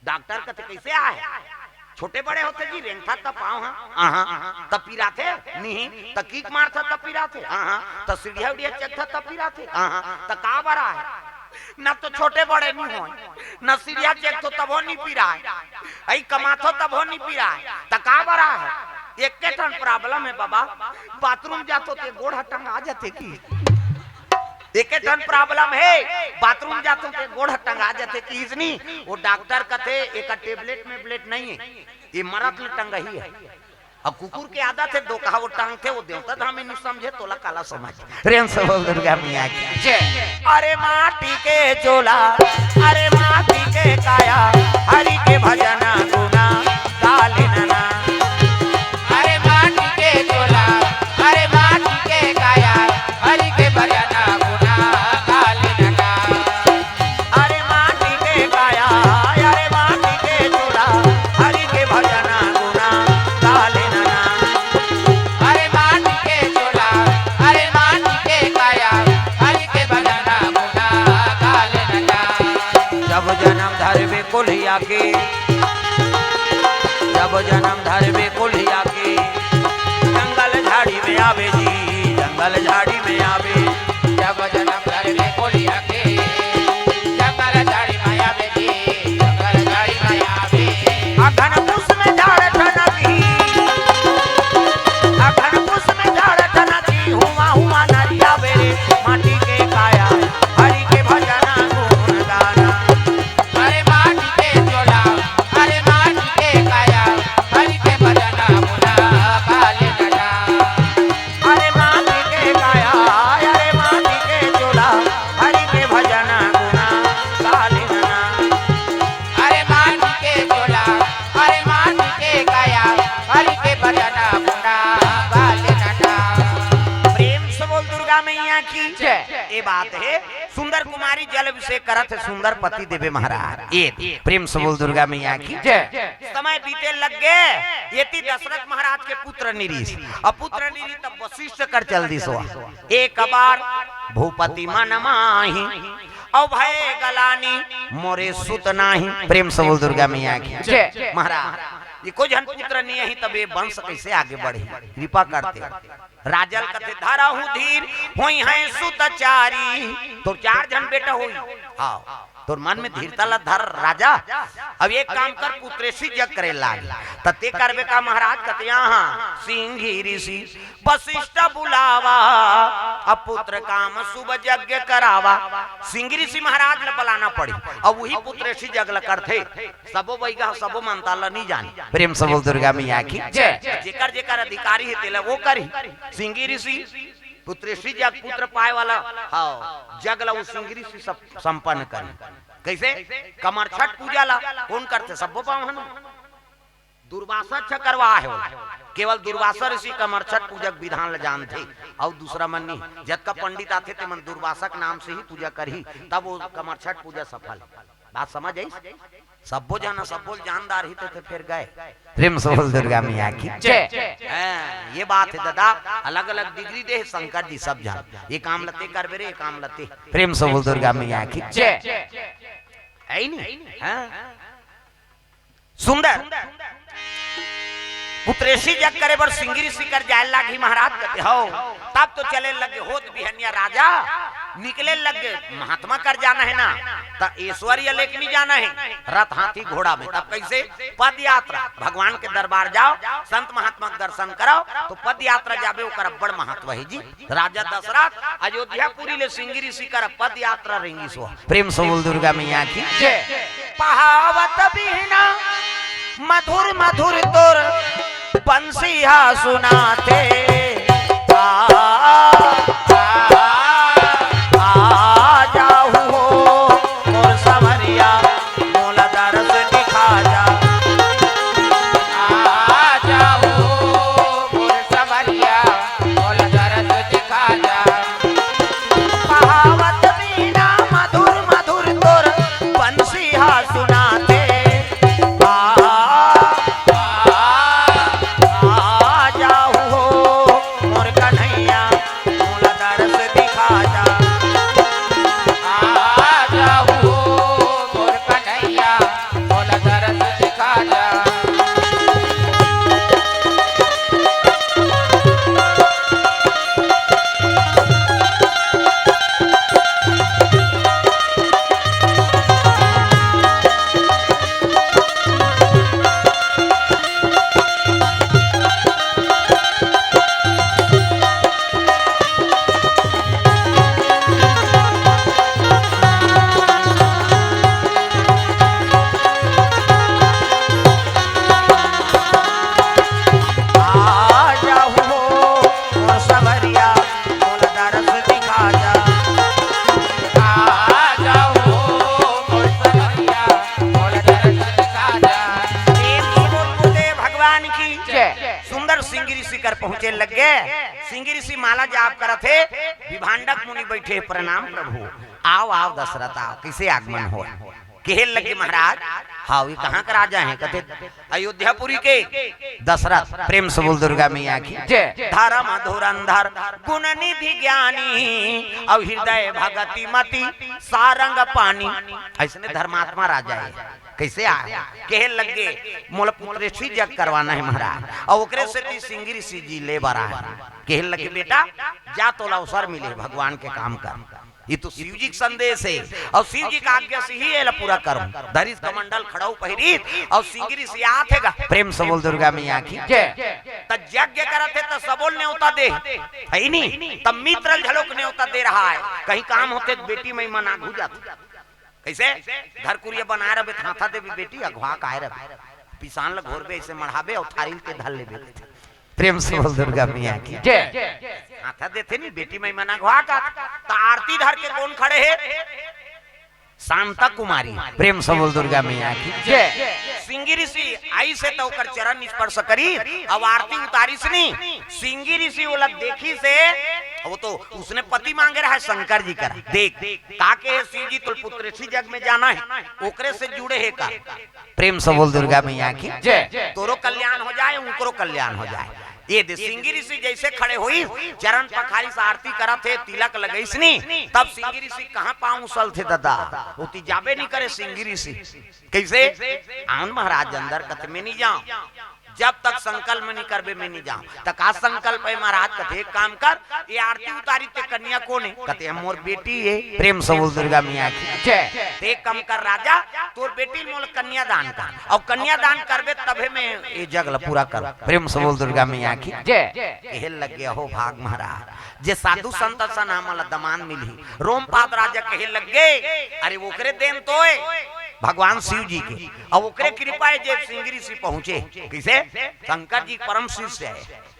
डॉक्टर कथे, "कइसे आहे?" "छोटे बड़े होथे जी, रेंगथा त पाँव हा।" "आहा।" "त पिराथे?" "नहीं।" "त किक मारथा त पिराथे?" "आहा।" "त सीढ़िया उढ़िया चघथा त पिराथे?" "आहा।" "त का बर आहे?" "न तो छोटे बड़े नहीं होय, न सीढ़िया चघथो तभो नहीं पिराय, अई कमाथो तभो नहीं पिराय, त का बर आहे?" एके ठन problem हे बाबा, बाथरूम जाथो ते गोड़ ह टंगा जाथे कि? एके ठन problem हे, बाथरूम जाथो ते गोड़ ह टंगा जाथे कि? इसनी वो डॉक्टर कथे, "एकर tablet में ब्लेट नहीं हे, ये मरत ले टंगही हे।" अब कुकुर के आदत हे, दो कहा वो टांगथे, वो देवता धामी नहीं समझे, तोला काला समझ। प्रेम से बोल दुर्गा मैया की जय। अरे माटी के चोला, अरे माटी के काया, हरि के भजन गुना गाले नना। अरे माटी के चोला, अरे माटी के काया, हरि के भजन गुना गाले नना। अरे माटी के काया, अरे माटी के चोला, हरि के भजन गुना गाले नना। अरे माटी के चोला, अरे माटी के काया, हरि के भजन गुना गाले नना। जब जन्म धरबे कोलिया के, जब जन्म धरबे कोलिया के, जंगल झाड़ी में आवे जी, जंगल झाड़ी में आवे। जब जन्म धरबे कोलिया के, जंगल झाड़ी में आवे जी, जंगल झाड़ी में आवे। अखन पुस में झाड़ ठनकी, अखन पुस में झाड़ ठनकी, हुआ हुआ नरिया बेरे, माटी के काया, हरि के भजन गुण गाना। अरे माटी के चोला, अरे माटी के काया, हरि के भजन गुना गाले नना। अरे माटी के काया, अरे माटी के चोला, हरि के भजन गुना गाले नना। अरे माटी के चोला, अरे माटी के काया, हरि के भजन गुना गाले नना। प्रेम से बोल दुर्गा मैया की जय। ये बात हे, सुंदर कुमारी जल अभिषेक करत हे सुंदर पति देवे महाराज। ये प्रेम से बोल दुर्गा मैया की जय। समय बीते लग गे, एती दशरथ महाराज के पुत्र निरीस, अब पुत्र निरीस तब वशिष्ठ कर चल दिस हो। एक बार भूपति मन माही, अउ भय गलानी मोरे सुत नाही। प्रेम से बोल दुर्गा मैया की जय। महाराज, ये कोई जन पुत्र नहीं है, तब ये वंश कैसे आगे बढ़े? कृपा करते। राजल कथे धरहु धीर, होई हैं सुत चारी। तोर चार झन बेटा होई। हाँ, तोर मन में धीरता ला धर राजा। अब एक काम कर, पुत्रेसी जग करे लाग। त ते करबे का महाराज? कते यहाँ सिंघी ऋषि वशिष्ठ बुलावा, अब पुत्र काम शुभ यज्ञ करावा। सिंघी ऋषि महाराज ला बुलाना पड़ी, अब वही पुत्रेसी जग ला करथे। सबो बइगा, सबो मंता ल नी जानी। प्रेम से बोल दुर्गा मैया की जय। जेकर जेकर अधिकारी हे, तेला वो करी। सिंगी ऋषि पुत्रेसी जग पुत्र पाए वाला, हाँ, जग ला वो सिंगी ऋषि सब संपन्न करी। कैसे? कमरछठ पूजा ला कौन करथे? सबो पावन। दुर्वासा अच्छा करवा हे ओला। केवल दुर्वासा ऋषि कमरछठ पूजा के विधान ला जानथे, अउ दूसरा मन नहीं। जतका पंडित आथे, ते मन दुर्वासा के नाम से ही पूजा करही, तब वो कमरछठ पूजा सफल। बात समझ आइस? सब्बो जन, सब्बो जानदार ही तो थे, फिर गए। प्रेम से बोल दुर्गा मैया की जय। हाँ, ये बात हे दादा, अलग-अलग डिग्री दे हे शंकर जी सब जन। ये काम ल ते करबे रे, ये काम ल ते। प्रेम से बोल दुर्गा मैया की जय। हे ही नहीं? हाँ। सुंदर। पुत्रेसी जग करे बर सिंगी ऋषि कर जाए लागी महाराज कथे, "हौ।" तब तो चले लगे होत बिहनिया राजा, निकले लगे महात्मा कर जाना हे ना, त ऐश्वर्य लेके नहीं जाना हे, रथ हाथी घोड़ा में। तब कैसे? पद यात्रा, भगवान के दरबार जाओ, संत महात्मा के दर्शन कराओ, तो पद यात्रा जाबे, ओकर अब्बड़ महत्व हे जी। राजा दशरथ अयोध्यापुरी ले सिंगी ऋषि कर पद यात्रा रेंगिस हो। प्रेम से बोल दुर्गा मैया की जय। पहावत बिहना मधुर मधुर तोर बंसी हा सुनाथे। आ, आ, आ जाहू हो मोर संवरिया, मोला दरस दिखा जा। आ जाहू मोर संवरिया, मोला दरस दिखा जा। पहावत बिहना मधुर मधुर तोर बंसी हा सुनाथे। आ, आ, आ जाहू हो पहुंचे लग गे। सिंगी ऋषि माला जाप करत हे, विभांडक मुनि बैठे, "प्रणाम प्रभु, आव, आव दशरथ, आव, कइसे आगमन हो?" कहे लगे, "महाराज, हाव, ये कहाँ के राजा हे?" कथे, "अयोध्यापुरी के दशरथ।" प्रेम से बोल दुर्गा मैया की जय। "धर्म धुरंधर गुण निधि ज्ञानी, अउ हृदय भगति मति सारंग पानी।" अइसने धर्मात्मा राजा हे। कइसे आय? कहे लगे, "मोला पुत्रेष्ठी जग करवाना हे महाराज, अउ ओकरे सेती सिंगी ऋषि जी ले बर आय।" कहे लगे, "बेटा, जा, तोला अवसर मिले, भगवान के काम कर।" ये तो शिव जी के संदेश हे, अउ शिव जी के आज्ञा से ही एला पूरा करो। धरिस कमंडल खड़ाऊ पहिरिस, अउ सिंगी ऋषि आत हे गा। प्रेम से बोल दुर्गा मैया की जय। त यज्ञ करत हे त सबो ल नेवता दे, हे नी? त मित्र ल घलोक नेवता दे रहा हे, कहीं काम होथे त बेटी मई मन आघू जाथे। कइसे? घर कुरिया बनाए रहिबे, हाथा देबे, "बेटी, अघवा काय रहिबे, पिसान ल घोरबे, अइसे मढ़ाबे अउ थारी ल ते धर लेबे।" प्रेम से बोल दुर्गा मैया की जय। हाथा देथे नी, बेटी मई मन अघवा का, त आरती धर के कोन खड़े हे? शांता कुमारी। प्रेम से बोल दुर्गा मैया की जय। सिंगी ऋषि आइस हे त ओकर चरण स्पर्श करिस, अउ आरती उतारिस नी, सिंगी ऋषि ओला देखिस हे, वो तो उसने पति मांगे रहा हे शंकर जी करा। देख, का कहे शिव जी, "तोला पुत्रेष्ठी जग में जाना हे, ओकरे से जुड़े हे का?" प्रेम से बोल दुर्गा मैया की जय। तोरो कल्याण हो जाए, उनकरो कल्याण हो जाए। ये दे, सिंगी ऋषि जइसे खड़े होइस, चरण पखारिस, आरती करत हे, तिलक लगइस नी, तब सिंगी ऋषि कहाँ पाँव उछलथे दादा, ओती जाबे नी करे सिंगी ऋषि। कइसे? "आवन महाराज अंदर।" कथे, "मैं नी जांव, जब तक संकल्प नी करबे मैं नी जांव।" "त का संकल्प हे महाराज?" कथे, "एक काम कर, ये आरती उतारिस ते कन्या कोन हे?" कथे, "मोर बेटी हे।" प्रेम से बोल दुर्गा मैया की जय। "ते एक काम कर राजा, तोर बेटी ल मोला कन्यादान कर, अउ कन्यादान करबे तभे मैं ये जग ल पूरा करहूं।" प्रेम से बोल दुर्गा मैया की जय। कहे लगे, "अहो भाग महाराज, जे साधु संत असन हमला दमांद मिलही।" रोमपाद राजा कहे लगे, "अरे ओकरे देन तो हे भगवान शिव जी के, अउ ओकरे कृपा हे जे सिंगी ऋषि पहुंचे।" कइसे? शंकर जी के परम शिष्य हे।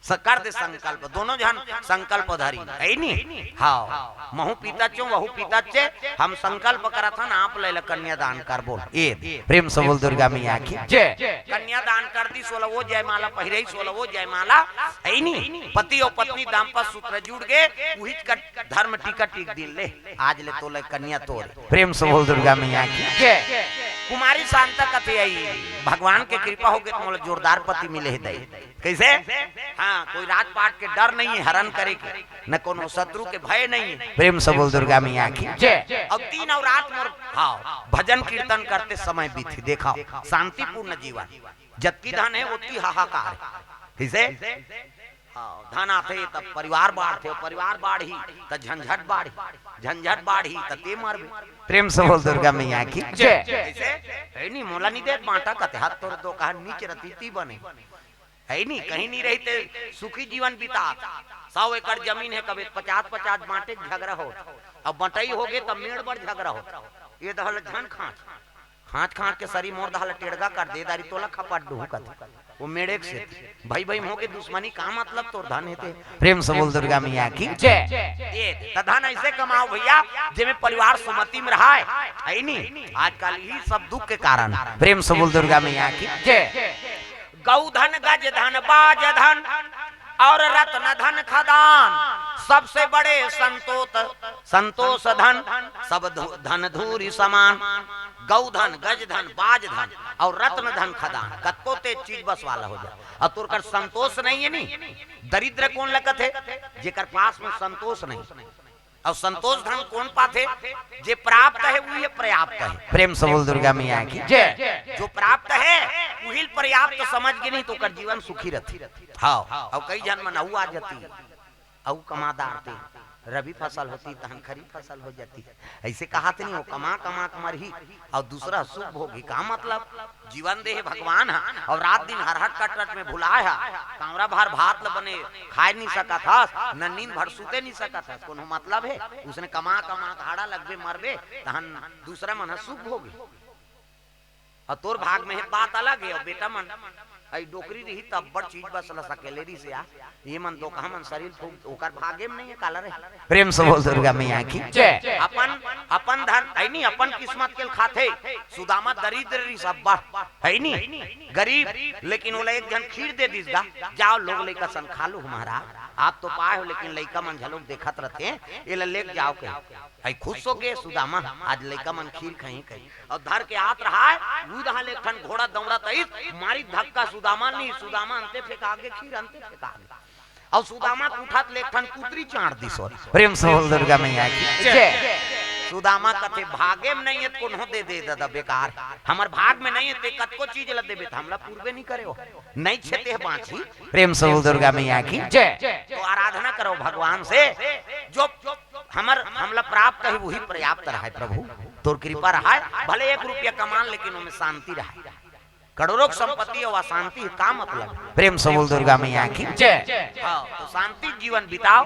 स-, कर दे संकल्प, दोनों झन संकल्प धरी, हे नी? "हाव, महू पीतच हंव, वहू पीतच हे, हम संकल्प करत हन, आप ल एला कन्यादान करबो।" ए, प्रेम से बोल दुर्गा मैया की जय। कन्यादान कर दिस, ओला वो जयमाला पहिरइस, ओला वो जयमाला, हे नी? पति अउ पत्नी दाम्पत्य सूत्र जुड़ गे, उहीच कर धर्म टीका टीक दिन ले, आज ले तोला कन्या तोर। प्रेम से बोल दुर्गा मैया की जय। कुमारी शांता कथे, "अई, भगवान के कृपा होगे त मोला जोरदार पति मिले हे दई।" कइसे? हाँ, कोई राजपाट के डर नहीं हे हरण करे के, न कोनो शत्रु के भय नहीं हे। प्रेम से बोल दुर्गा मैया की जय। अउ दिन अउ रात मोर, हाँ, भजन कीर्तन करते समय बीतही। देखव, शांतिपूर्ण जीवन, जतकी धन हे ओतकी हाहाकार हे। कइसे? हाँ, धन आथे त परिवार बाढ़थे, परिवार बाढ़ही त झंझट बाढ़ही, झंझट बाढ़ही त ते मरबे। प्रेम से बोल दुर्गा मैया की जय। कइसे? "हे नी, मोला नी देत बांटा," कथे, "हाथ तोर दो कहा नीच रतिती बने।" हे नी, कहीं नी रही ते सुखी जीवन बितात। सौ एकड़ जमीन हे, कबे पचास पचास बांटे के झगड़ा होत, अब बंटई होगे त मेड़ बर झगड़ा होत। ये दहल झन खांच, खांच खांच के सरी मोर दहल टेड़गा कर दे, दारी तोला खपट डुहू कथे। वो मेड़े के सेती भई भई होगे दुश्मनी, का मतलब तोर धन हे ते। प्रेम से बोल दुर्गा मैया की जय। ये त धन अइसे कमाव भइया, जेमे परिवार सुमति में रहाय, हे नी? आजकल इही सब दुख के कारण। प्रेम से बोल दुर्गा मैया की जय। गौ धन, गज धन, बाज धन अउ रत्न धन खदान, सबसे बड़े संतोष, संतोष धन, सब धु-, धन धूरि समान। गौ धन, गज धन, बाज धन अउ रत्न धन खदान, कतको तेज चीज बस वाला हो जाय, अउ तोर कर संतोष नहीं हे नी, दरिद्र कोन ल कथे? जेकर पास में संतोष नहीं। अउ संतोष धन कोन पाथे? जे प्राप्त हे, उही पर्याप्त हे। प्रेम से बोल दुर्गा मैया की जय। जो प्राप्त हे, उही ल पर्याप्त समझ गे नी, त ओकर जीवन सुखी रथे। हाँ, अउ कई झन मन अउ आ जाती, अउ कमा डारते, रबी फसल होती, तहन खरीफ फसल हो जाती। अइसे कहाथे नी, वो कमा कमा के मरही, अउ दूसरा सुख भोगही। का मतलब? जीवन दे हे भगवान ह, अउ रात दिन हरहट कटरट में भुलाय ह। कांवरा भर भात ल बने खाय नी सकत हस, न नींद भर सुते नी सकत हस, कोनो मतलब हे? उसने कमा कमा के हाड़ा लगबे, मरबे, तहन दूसरा मन ह सुख भोगही। अउ तोर भाग में हे बात अलग हे, अउ बेटा मन अई डोकरी रही तब बड़ चीज बस ल सकेले रही से आ। ये मन दोकहा मन शरीर फूक, ओकर भागे में नहीं है, काला रहे। प्रेम से बोल दुर्गा मैया की। जय। अपन, अपन धन, अई नहीं, अपन किस्मत के खाथे। सुदामा दरिद्र रही सब बड़, है नहीं? गरीब, लेकिन ओला एक झन खीर दे दिस गा, "जाओ लोग लइका सन खा लो महाराज, आप तो पाए हो, लेकिन लइका मन झलोक देखत रहते हैं, एला लेके जाओ," कही। अई खुश हो गए सुदामा, "आज लइका मन खीर खाही," कही। अउ धर के आत रहा है, उदहा ले एक ठन घोड़ा दौड़त आइस, मारी धक्का सुदामा नहीं, सुदामा अंते फेंका गे, खीर अंते फेंका गे। अउ सुदामा के उठत ले एक ठन कुतरी चांट दिस हो। प्रेम से बोल दुर्गा मैया की। जय। सुदामा कथे, "भागे में नहीं है त कोनो दे दे ददा बेकार, हमर भाग में नहीं है, ते कतको चीज ल देबे त हमला पूरबे नहीं करे हो, नहीं छेते बांची।" प्रेम से बोल दुर्गा मैया की। जय। तो आराधना करो भगवान से, जो हमर, हमला प्राप्त है वही पर्याप्त रहा है प्रभु, तोर कृपा रहा है, भले एक रुपया कमान लेकिन ओमे शांति रहा है। करोड़ों की संपत्ति अउ अशांति का मतलब? प्रेम से बोल दुर्गा मैया की। जय। हाँ, तो शांति जीवन बिताओ,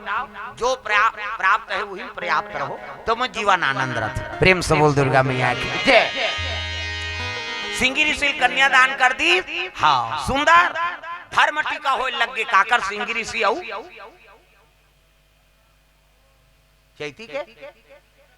जो प्रा-, प्राप्त है वही पर्याप्त रहो, तो मैं जीवन आनंद रथ। प्रेम से बोल दुर्गा मैया की। जय। सिंगी ऋषि कन्यादान कर दी। हाँ, सुंदर धर्म टीका होए लग गे, काकर सिंगी ऋषि अउ चैती के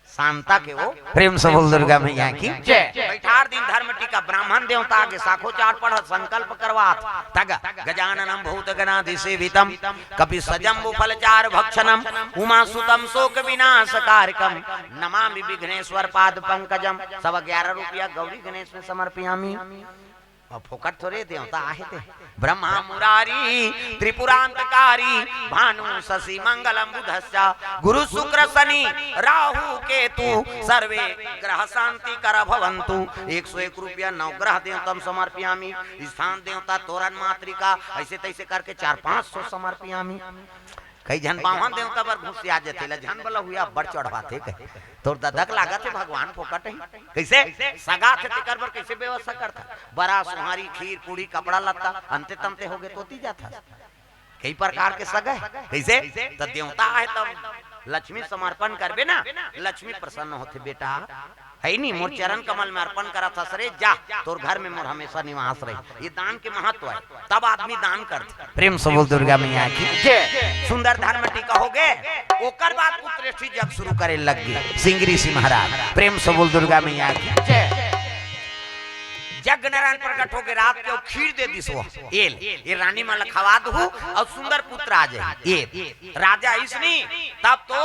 शांता के वो। प्रेम से बोल दुर्गा मैया की। जय। बैठार दिन धर्म टीका, ब्राह्मण देवता आगे साखोचार पढ़त संकल्प करवात। तग गजाननम भूत गणाधि सेवितम, कपि सजम्बु फल चार भक्षणम, उमा सुतम शोक विनाश कारकम, नमामि विघ्नेश्वर पाद पंकजम। सब ग्यारह रुपया गौरी गणेश में समर्पयामी। अउ फोकट थोरे देवता आहे ते। ब्रह्मा मुरारी त्रिपुरांतकारी, भानु शशि मंगलम बुधश्च, गुरु शुक्र शनि राहु केतु, सर्वे ग्रह शांति कर भवंतु। एक सौ एक रुपया नवग्रह देवतम समर्पयामी। स्थान देवता तोरन मातृका, ऐसे तैसे करके चार पाँच सौ समर्पयामी। कई झन बामन देवता बर घुसिया जथे, ला झन बला हुआ बड़ चढ़वाथे कहे। तोर ददक लागत हे भगवान फोकट ही। कैसे? सगा थे तेकर बर कैसे व्यवस्था करथा? बरा, सुहारी, खीर, पूड़ी, कपड़ा लत्ता, अंते तंते होगे तोती जाथा। कई प्रकार के सगा हे। कैसे? त देवता आहे तब लक्ष्मी समर्पण करबे ना, लक्ष्मी प्रसन्न होथे बेटा। है नी, मोर चरण कमल में अर्पण करत हस रे, जा, तोर घर में मोर हमेशा निवास रही। ये दान के महत्व है, तब आदमी दान करथे। प्रेम से बोल दुर्गा मैया की। जय। सुंदर धर्म टीका हो गए, ओकर बाद पुत्रेष्ठी जग शुरू करे लग गए सिंगरी सिंह महाराज। प्रेम से बोल दुर्गा मैया की। जय। जग नारायण प्रकट हो गए, रात के खीर दे दिस वो। एल, ये रानी मन ल खवा दहू अउ सुंदर पुत्र आ जाए। ये राजा इसनी, तब तो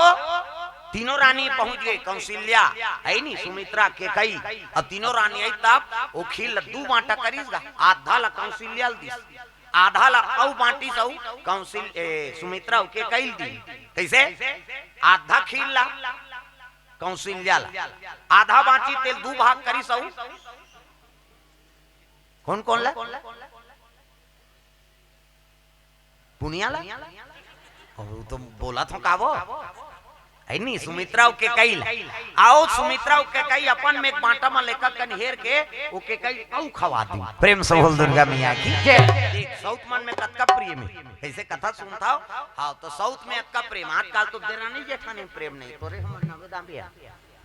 तीनों रानी पहुंच गई, कौशल्या, है नी, सुमित्रा, केकई, अउ तीनों रानी आई तब वो खीर ल दू बांटा करिस गा, आधा ल कौशल्या ल दिस, आधा ल अउ बांटिस अउ कौशल-, ए, सुमित्रा अउ केकई ल दी। कैसे? आधा खीर ल कौशल्या ल, आधा बांची तेल दू भाग करिस अउ कौन कौन ल? पुनिया ला? अउ तो बोलत हो का वो? है नी, सुमित्रा अउ केकई ला। अउ सुमित्रा अउ केकई अपन में एक बांटा म लेकर कनिहेर के, वो केकई अउ खवा दी। प्रेम से बोल दुर्गा मैया की। जय। देख, साउथ मन में कतका प्रेम हे। ऐसे कथा सुनथव? हाँ, तो साउथ में अतका प्रेम। आजकल तो देरानी जेठानी में प्रेम नहीं। तोरे हमर नवे दाम भी है।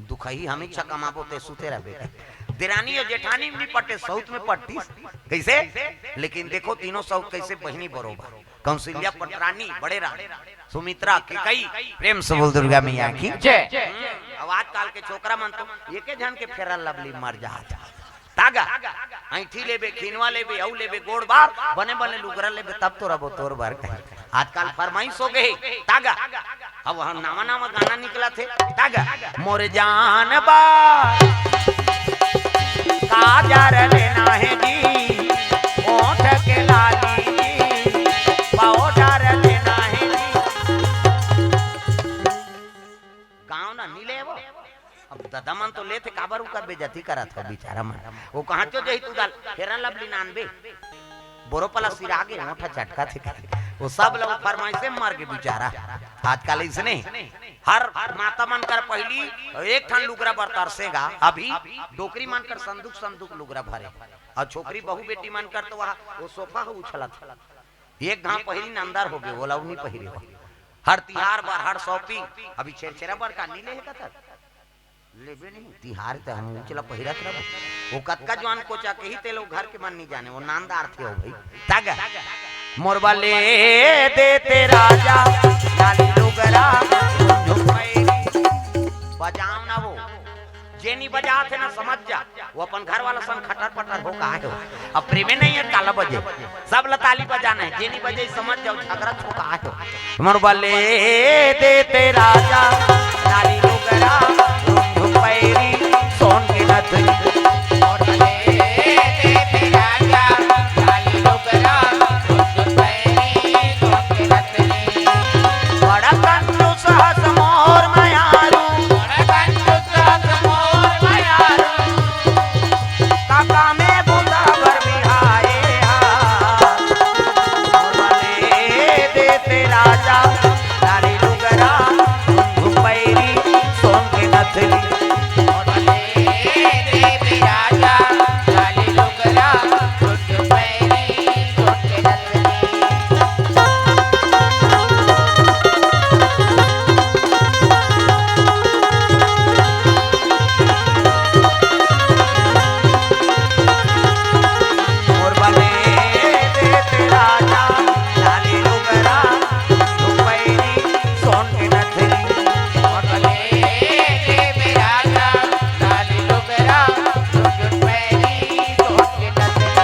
दुखही हमेशा कमाबो ते सुते रहबे। देरानी अउ जेठानी में नहीं पटे, साउथ में पट्टी। कैसे? लेकिन देखो तीनों साउथ कैसे बहिनी बरोबर। कौशल्या पटरानी, बड़े रानी, सुमित्रा, केकई। प्रेम से बोल दुर्गा मैया की। जय। हम्म, अब आजकल के छोकरा मन तो एके झन के फेरा लवली मर जात। तागा, ऐंठी लेबे, खिनवा लेबे, अउ लेबे, गोड़ बार, बने बने लुगरा लेबे, तब तो रबो तोर बर कही। आजकल फरमाइश हो गए, तागा। अब हम नवा नवा गाना निकला थे, तागा। मोर जान बा, काजर लेना है जी, ओठ के लाली जी, पाउडर लेना है जी। गाँव ना नी लेवो। अब ददा मन तो लेथे, काबर उकर बेइज्जती करत हो बिचारा मन। वो कहाँ चो जही तू दाल, फेरन लवली नानबे। बोरो पला सिरा गे, ओठा चटका थे। वो सब लोग फरमाइशे मर गे बिचारा। आजकल इसने हर माता मन कर पहली एक ठन लुगरा बर तरसेगा। अभी डोकरी मन कर संदूक संदूक लुगरा भरे। अउ छोकरी बहू बेटी मन कर तो वह, वो सोफा हो उछलत। एक घाव पहिरी न अंदर हो गे, ओला उ नी पहिरे हो। हर तिहार बर, हर shopping, अभी छेरछेरा बर का नी ले हे कथस? लेबे नहीं, तिहार ते हम उचला पहिरत रहबो। वो कतका जवान कोचा कही ते लोग घर के मन नहीं जाने, वो नांदार थे हो भाई। तग मोर बले देते राजा, लाली लुगरा, झुमैरी। बजाओ ना वो, जे नहीं बजात हे ना समझ जा, वो अपन घर वाला संग खटर पटर हो का हो। अब प्रेमे नहीं है, काला बजे। सब ल ताली बजाना है, जे नहीं बजे समझ जाओ, झगड़ा छोका हो। मोर बले देते राजा, लाली लुगरा, झुमझुम पैरी, सोन के नथनी। मोर बले देते राजा, लाली लुगरा, झुमझुम पैरी, सोन के नथनी। बड़ा कंजूस हस मोर मयारू, बड़ा कंजूस हस मोर मयारू। काका में बूता बर बिहाए हा। मोर बले देते राजा, लाली लुगरा, झुमझुम पैरी, सोन के नथनी। मोर बले देते राजा, लाली लुगरा, झुमझुम पैरी, सोन के नथनी। मोर बले देते राजा, लाली लुगरा, झुमैरी, सोन के नथनी। मोर बले देते राजा, लाली लुगरा, झुमझुम पैरी, सोन के नथनी।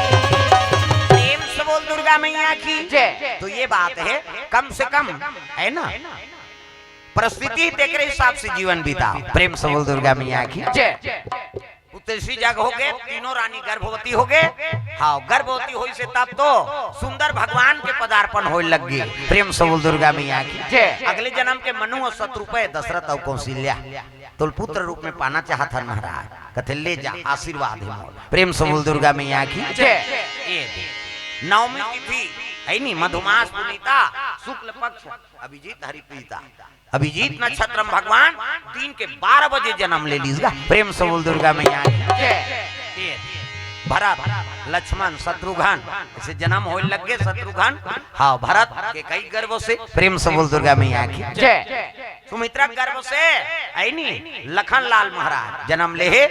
प्रेम से बोल दुर्गा मैया की जय। तो ये बात है, कम से कम, है ना, परिस्थिति तेकरे हिसाब से जीवन बिताओ। प्रेम से बोल दुर्गा मैया की जय। पुत्र श्री जग हो गए, तीनों रानी गर्भवती हो गए। हाँ, गर्भवती होइस हे तब तो सुंदर भगवान के पदार्पण होए लग गए। प्रेम से बोल दुर्गा मैया की जय। अगले जन्म के मनु अउ शतरूप, दशरथ अउ कौशल्या, तो पुत्र रूप में पाना चाहत हन महाराज। कथे ले जा, आशीर्वाद हे मोर। प्रेम से बोल दुर्गा मैया की जय। ये दे। नवमी तिथि है नी, मधुमास पुनीता, शुक्ल पक्ष, अभिजीत हरिप्रीता। अभिजीत नक्षत्र में भगवान दिन के बारह बजे जन्म ले लीस गा। प्रेम से बोल दुर्गा मैया की जय। ये भरत, लक्ष्मण, शत्रुघ्न, ऐसे जन्म होए लग गए शत्रुघ्न। हाँ, भरत के कई गर्भ से। प्रेम से बोल दुर्गा मैया की जय। सुमित्रा गर्भ से, है नी, लखन लाल महाराज जन्म ले हे।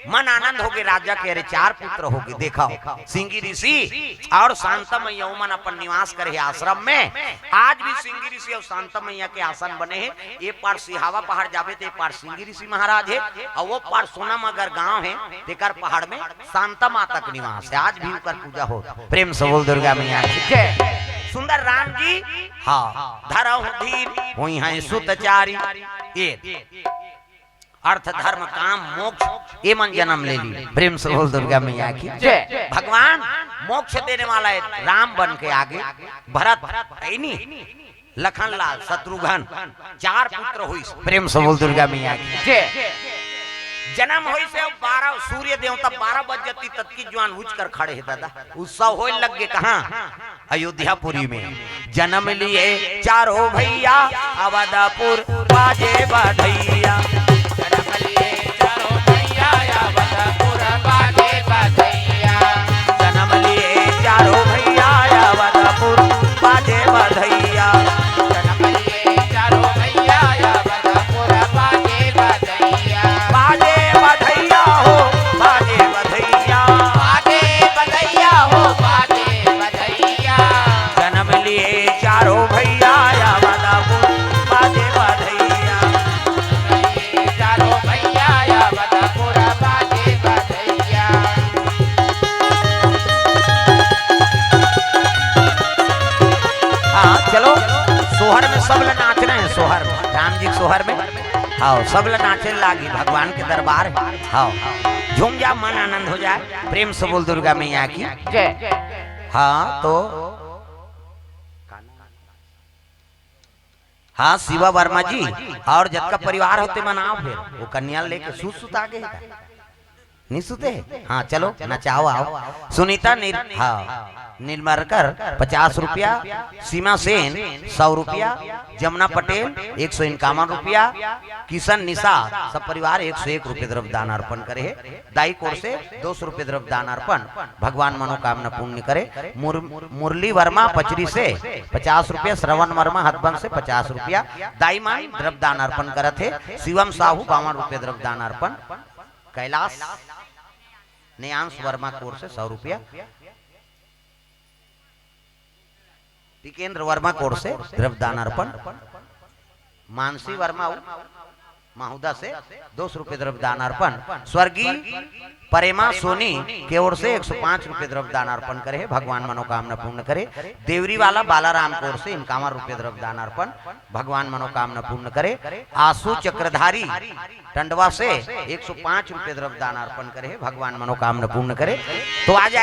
मन आनंद हो गए राजा के, अरे चार पुत्र हो गए। देखो, सिंगी ऋषि और शांता मैया, ओमन अपन निवास करे हे आश्रम में। आज भी सिंगी ऋषि और शांता मैया के आसन बने हे। ये पार सिहावा पहाड़ जाबे तो ये पार सिंगी ऋषि महाराज हे, और वो पार सोनामगर गांव हे, तेकर पहाड़ में शांता माता के निवास हे, आज भी उनकर पूजा हो। प्रेम से बोल दुर्गा मैया की जय। सुंदर राम जी, हाँ, धरहु धीर होइहैं सुत चारी। ये अर्थ, धर्म, काम, मोक्ष, ये मन जन्म ले ली। प्रेम से बोल दुर्गा मैया की जय। भगवान मोक्ष देने वाला है, राम बन के आगे भरत, है नी, लखन लाल, शत्रुघ्न, चार पुत्र होइस। प्रेम से बोल दुर्गा मैया की जय। जन्म होइस हे बारह, सूर्य देवता बारह बज जती ततकी जुआन उठ कर खड़े हे दादा। उत्सव होए लग गे कहाँ? अयोध्यापुरी में। जन्म लिए चारों भैया अवधपुर बाजे बधैया। जन्म लिए चारों भैया अवधपुर बाजे बधैया। जन्म लिए चारों भैया अवधपुर बाजे बधैया। जन्म लिए चारों भैया अवधपुर बाजे बधैया। बाजे बधैया हो, बाजे बधैया। बाजे बधैया हो, बाजे बधैया। जन्म लिए चारों भैया अवधपुर बाजे बधैया। जन्म लिए चारों भैया अवधपुर बाजे बधैया। हाँ, चलो, सोहर में सब ल नाचना हे, सोहर में, राम जी के सोहर में। हाँ, सब ल नाचे लागी, भगवान के दरबार हे। हाँ, झूम जा, मन आनंद हो जाए। प्रेम से बोल दुर्गा मैया की जय। हाँ, तो हाँ, शिवा वर्मा जी और जतका परिवार होते मनाओ, फिर वो कन्या लेके सुत सुता गे हे का? नहीं सुते हे? हाँ, चलो नचाओ, आओ। सुनीता निर-, हाँ, नीलमरकर पचास रुपया, सीमा सेन सौ रुपया, जमुना पटेल एक सौ इक्यावन रुपया, किशन निषाद सब परिवार एक सौ एक रुपये द्रव्य दान अर्पण करे हे। दाई कोर से दो सौ रुपये द्रव्य दान अर्पण, भगवान मनोकामना पूर्ण करे। मुर-, मुरली वर्मा पचरी से पचास रुपया, श्रवण वर्मा हथबंग से पचास रुपया, दाई मान द्रव्य दान अर्पण करत हे। शिवम साहू बावन रुपये द्रव्य दान अर्पण, कैलाश नेयांश वर्मा कोर से सौ रुपया, टिकेंद्र वर्मा कोर से द्रव्य दान अर्पण, मानसी वर्मा उ-, माहुदा से दो सौ रुपये द्रव्य दान अर्पण, स्वर्गीय परेमा सोनी के ओर से एक सौ पाँच रुपये द्रव्य दान अर्पण करे हे, भगवान मनोकामना पूर्ण करे। देवरी वाला बालाराम कोर से इक्यावन रुपये द्रव्य दान अर्पण, भगवान मनोकामना पूर्ण करे। आशु चक्रधारी टंडवा से एक सौ पाँच रुपये द्रव्य दान अर्पण करे हे, भगवान मनोकामना पूर्ण करे। तो आज